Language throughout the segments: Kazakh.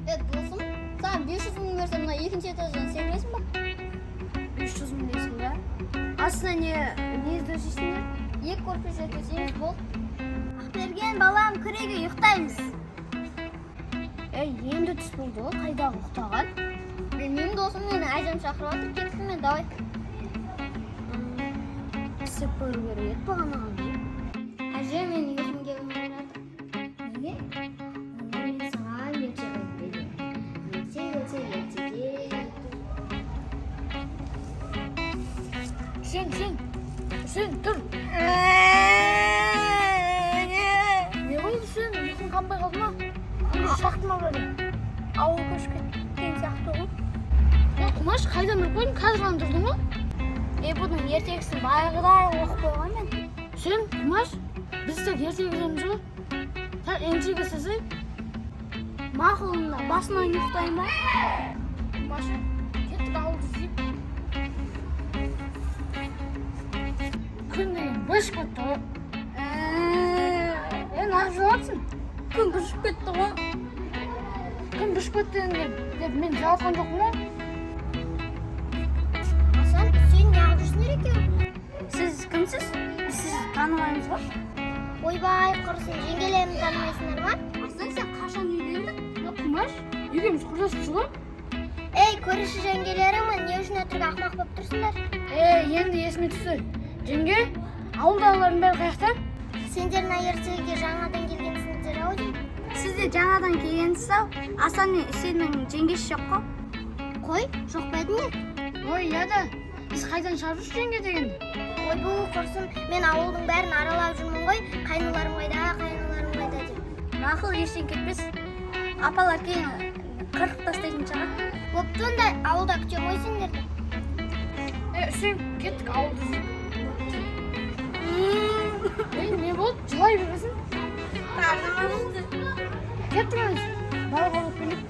Е, досым, саған 500 мың берсем, мына екінші этаждан секіресің ба? 500 мың дейсің ба? Астына не төсейсіңдер? Екі көрпеше төсейміз, болды. Ақберген, балам, кір, үйге, ұйықтаймыз. Ей, енді түс болды ғой, қайдағы ұйықтаған? Білмеймін, досым, мені әжем шақырып жатыр, кеттім мен, давай. Істеп көру керек еді бағанағыдай. Әже, менің ұйқым келмей жатыр. Неге? Онда мен саған ертегі айтып берейін. Ерте, ерте, ертеде. Үсен, Үсен, Үсен, тұр. Не болды, Үсен, ұйқың қанбай қалды ма? Шақты ма бәрі? Ауыл көшіп кеткен сияқты ғой. Е, Құмаш, қайдан біліп қойдың? Қазір ғана тұрдың ғой. Е, бұның ертегісін баяғыда оқып қойған мен. Үсен, Құмаш, біз тек ертегіденбіз ғой. Сәл ентіге істесей. Мақұл, онда басынан ұйықтайын ба? Құмаш, кеттік, ауылды іздейік. Күн деген бышып кетті ғой. Е, неғып жылапсың? Күн бышып кетті ғой. Күн бышып кетті деп мен жылатқан жоқпын ғой. Асан, Үсен, неғып жүрсіңдер екеуің? Сіз кімсіз? Біз сізді танымаймыз ғой. Ойбай, құрысын, жеңгелерімді танымайсыңдар ма? Асан, сен қашан үйлендің? Е, Құмаш, екеуміз құрдаспыз ғой. Ей, көрші жеңгелерімін, не үшін өтірік ақымақ болып тұрсыңдар? Е, енді есіме түсті. Жеңге, ауылдағылардың бәрі қаяқта? Сендер мына ертегіге жаңадан келгенсіңдер ау деймін. Сіз де жаңадан келгенсіз ау. Асан мен Үсеннің жеңгесі жоқ қой. Қой, жоқ па еді не? Ой, иә да. Біз қайдан шығарып жүрсіз жеңге дегенді? Ойбу, құрсын, мен ауылдың бәрін аралап жүрмін ғой, қайныларым қайда, қайныларым қайда деп. Мақұл, ештеңе кетпес. Апалар кейін қырқып тастайтын шығар. Бопты онда, ауылда күтемін ғой сендерді. Е, Үсен, кеттік, ауылды іздейік. Ей, не болды? Жылай бересің. Қарным ашты. Кеттік емес. Балық аулап келейік.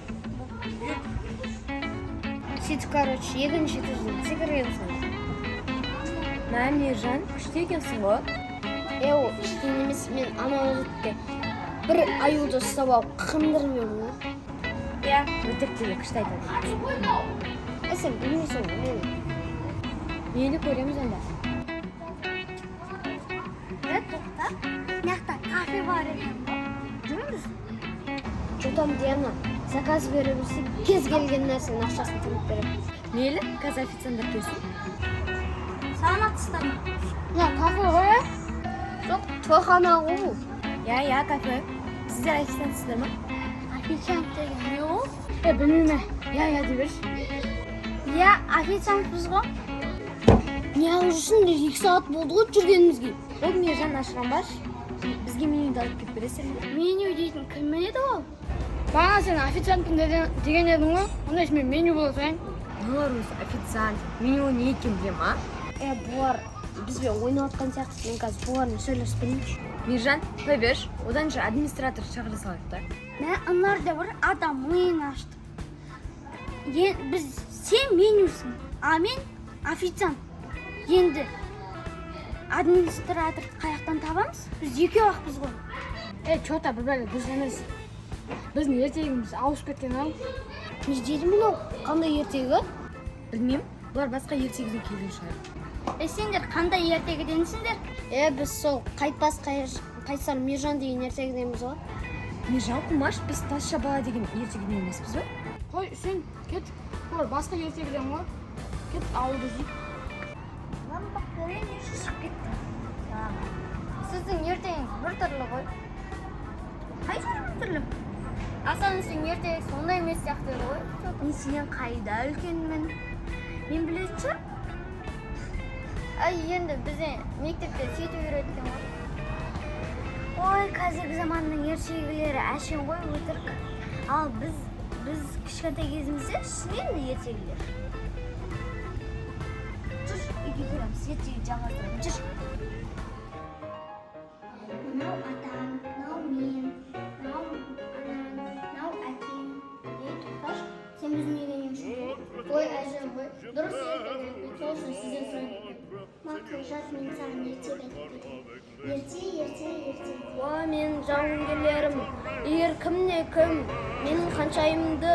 Сөйтіп, короче, екінші этаждан секірген. Мә, Мейіржан, күшті екенсің ғой. Е, ол ештеңе емес, мен анау ретте бір аюды ұстап алып қындырып едім ғой. Иә, өтірік те күшті айтады. Е, сен білмейсің ғой мені. Мейлі, көреміз онда. Е, тоқта, мына жақта кафе бар екен ғой. Жүрміз. Че там, Диана, заказ бере берсек, кез келген нәрсенің ақшасын төлеп беремін. Мейлі, қазір официанттар келсін. Саламатсыздар ма? Мына кафе ғой, иә? Жоқ, тойхана ғой бұл. Иә, кафе. Сіздер официантсыздар ма? Официант деген не ол? Е, білмеймін. Иә, иә дей берші. Иә, официантпыз ғой. Неғып жүрсіңдер? 2 сағат болды ғой жүргенімізге. Ол, Мейіржан, ашыранбашы. Бізге менюді алып келіп бересің бе? Меню дейтін кім еді ол? Бағана сен официантпын деген едің ғой. Онда мен меню бола салайын. Мыналар өзі официант. Меню не екенін біле ма? Е, бұлар бізбен ойнап жатқан сияқты. Мен қазір бұлармен сөйлесіп көрейінші. Мейіржан, қой берші. Одан же администратор шақыра салайық та. Мә, аналар да бір адам миын ашты. Е, біз, сен менюсің, а мен официант. Енді администраторды қаяқтан табамыз? Біз екеу ақпыз ғой. Е, че-то бір бәле дұрыс емес. Біздің ертегіміз ауысып кеткен ау. Не дейді мынау? Қандай ертегі? Білмеймін, бұлар басқа ертегіден келген шығар. Е, сендер қандай ертегіденсіңдер? Е, біз сол қайтпас қайсар Мержан деген ертегіденбіз ғой. Мейіржан, Құмаш, біз тазша бала деген ертегіден емеспіз бе? Қой, Үсен, кеттік. Бұлар басқа ертегіден ғой. Кеттік, ауылды іздейік. Шығып кетті. Сіздің ертегіңіз біртүрлі ғой. Қай жері біртүрлі? Асан, Үсен ертегісі ондай емес сияқты еді ғой. Мен сенен қайда үлкенмін? Мен білетін шығармын. Әй, енді бізде мектепте сөйтіп үйреткен ғой. Ой, қазіргі заманның ертегілері әшейін ғой, өтірік. Ал біз кішкентай кезімізде шынымен де ертегілер. Жүр, үйге кіреміз, ертегі жалғастырамыз. Жүр. Мынау атам, мынау мен, мынау анам, мынау әкем. Ей, тоқташы, сен біздің үйге не үшін келдің? Ой, әжем ғой, дұрыс ертегі айтпайды, сол үшін сізден сұрайын деп келдім. Мақұл, жат, мен саған ертегі айтып берейін. Ерте, ерте, ерте. Уа, менің жауынгерлерім, егер кімде кім менің ханшайымды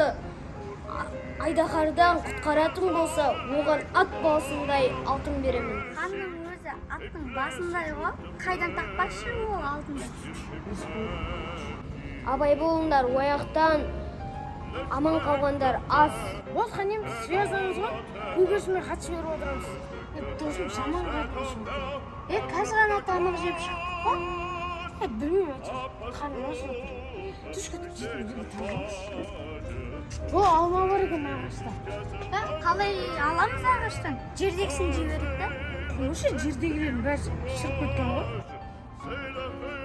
айдаһардан құтқаратын болса, оған ат басындай алтын беремін. Ханның өзі аттың басындай ғой. Қайдан таппақшы ол алтынды? Абай болыңдар, ояқтан аман қалғандар аз. Ол ханым, связанымыз ғой, көгершінмен хат жіберіп отырамыз. Досым, жаман қарным ашып отыр. Е, қазір ғана тамақ жеп шықтық қой. Білмеймін, әйтеуір қарным ашып отыр. Түш кетіп жетіп тамақ. О, алма бар екен ағашта. Қалай аламыз ағаштан? Жердегісін жей берейік та. Қойшы, жердегілердің бәрі шіріп кеткен ғой.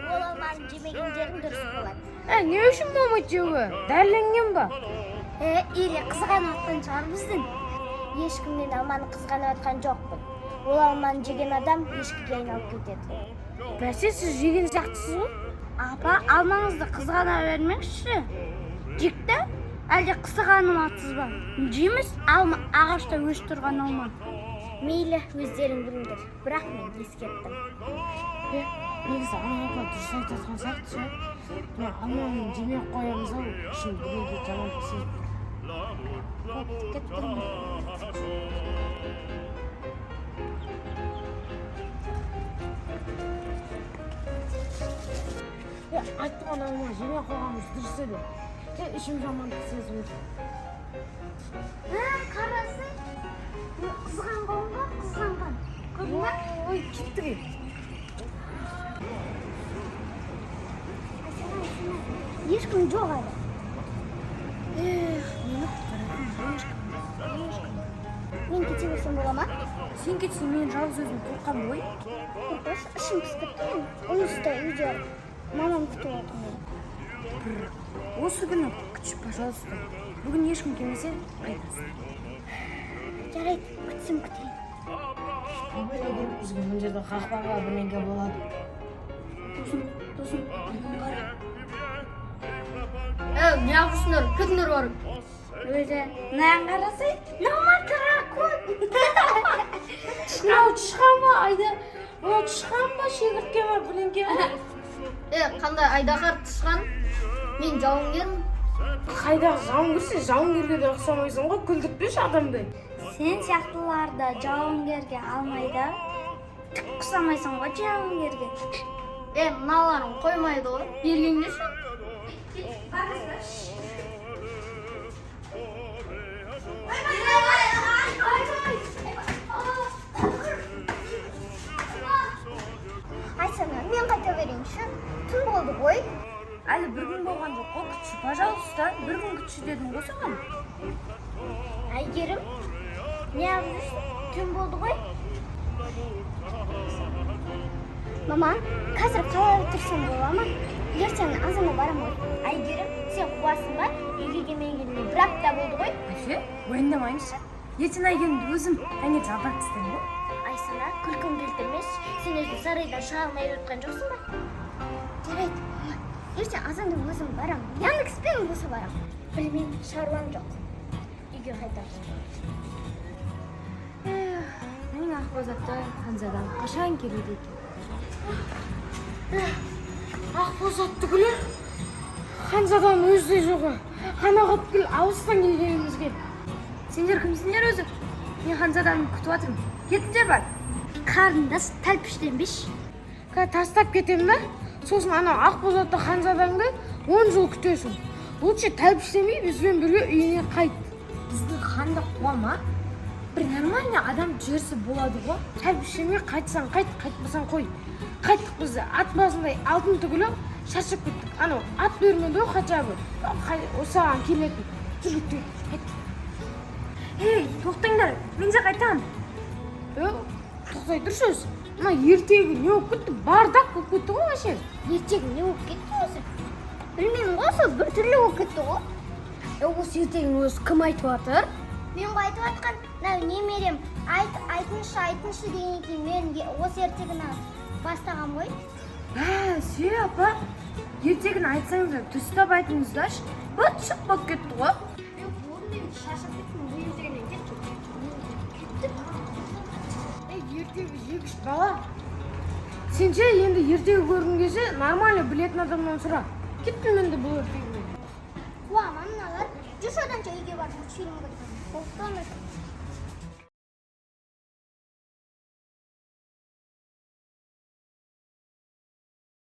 Ол алманы жемегендерің дұрыс болады. Не үшін болмайды жеуге? Дәріленген ба? Или қызғанып жатқан шығар біздің. Ешкімнен алманы қызғанып жатқан жоқпын. Ол алманы жеген адам ешкіге айналып кетеді. Бәсе, сіз жеген сияқтысыз ғой. Апа, алмаңызды қызғана бермеңізші. Жейік та, әлде қызғанып жатсыз ба? Жейміз алма, ағашта өсіп тұрған алма. Мейлі, өздерің біліңдер. Бірақ мен ескерттім. Негізі ана апа дұрыс айтып жатқан сияқты ше. Мына алманы жемей ақ қоямыз ау, ішім бірдеңе жаман сезіп тұр. Кеттім. Айттым, ана алма жемей ақ қойғанымыз дұрыс еді. Ішім жамандық сезіп отыр. Қарасы, қызғанған ғой, қызғанған. Көрдің ба? Ой, кеттік. Айсана, Айсана, ешкім жоқ әлі. Эх, мені құтқаратын ешкім, ешкім. Мен кете берсем бола ма? Сен кетсең, мен жалғыз өзім қорқамын ғой. Қорқаш, ішім пісіп кетті мен. Онсыз да үйде мамам күтіп отыр мені. Бір осы күні күтші, пожалуйста. Бүгін ешкім келмесе, қайтасың. Жарайды, күтсем күтейін. Абай келіп, бізге мына жерде қақпаға бірдеңе болады. Досым, досым, ананы қара. Неғып жүрсіңдер? Кетіңдер барып. Өзі, мынаған қарасай, мынау дракон. Мынау тышқан ба, айда? Мынау тышқан ба, шегіртке ма, бірдеңке ма? Қандай айдаһар, тышқан? Мен жауынгермін. Қайдағы жауынгерсің? Жауынгерге де ұқсамайсың ғой, күлдіртпеші адамды. Сен сияқтыларды жауынгерге алмайды. Түк ұқсамайсың ғой жауынгерге. Мыналарың қоймайды ғой. Бергеңдерші. Айсана, мен қайта берейінші. Түн болды ғой. Әлі бір күн болған жоқ қой, күтші, пожалуйста. Бір күн күтші дедім ғой саған. Әйгерім, не алып жүрсің? Түн болды ғой. Мама, қазір қалай отырсам бола ма? Ертең азанда барам ғой. Әйгерім, сен қуасың ба? Үйге келмегеніне бір апта болды ғой. Әже, уайымдамайыншы. Ертең Әйгерімді өзім таңертең апарып тастаймын ғой. Айсана, күлкім келтірмеші. Сен өзің сарайдан шыға алмай жатқан жоқсың ба? Жарайды, мама. Ертең азанда өзім барам. Яндекспен болса барам. Білмеймін, шаруам жоқ. Үйге қайтамын. Эх, менің ақбозатты ханзадам қашан келеді екен? Ақбозат түгілі, ханзаданың өзі де жоқ. Қанағат түгіл алыстан келгенімізге. Сендер кімсіңдер өзі? Мен ханзаданы күтіп жатырмын. Кетіңдер бар. Қарындас, тәлпіштенбеші. Қазір тастап кетемін да, сосын анау ақбозатты ханзадаңды 10 жыл күтесің. Лучше тәлпіштемей бізбен бірге үйіне қайт. Біздің ханды қуа ма? Бір нормальный адам жүрсе болады ғой. Тәлпіштемей қайтсаң қайт, қайтпасаң қой. Қайттық біз ат басындай алтын түгілі шаршап кеттік. Анау ат бермеді ғой хотя бы. Осыған келетін. Жүр, кеттік, қайт. Ей, тоқтаңдар, мен де қайтамын. Тоқтай тұршы өзі. Мына ертегі не болып кетті? Бардак болып кетті ғой вообще. Ертегі не болып кетті өзі? Білмеймін ғой, сол біртүрлі болып кетті ғой. Осы ертегінің өзі кім айтып жатыр? Мен ғой айтып жатқан, мынау немерем айт, айтыңызшы, айтыңызшы дегеннен кейін мен осы ертегіні бастағам ғой. Ә, сүйе апа, ертегіні айтсаңыздар, дұрыстап айтыңыздаршы. Быт-шыт болып кетті ғой. Мен шаршап кеттім, бұл ертегінен кеттім. Кеттім. Ертегі жегіш бала. Сен ше, енді ертегі көргің келсе, нормально білетін адамнан сұра. Кеттім енді бұл ертегімен. Қуама мыналар. Жүрші, оданша үйге барып мультфильм көремін. Боқтан.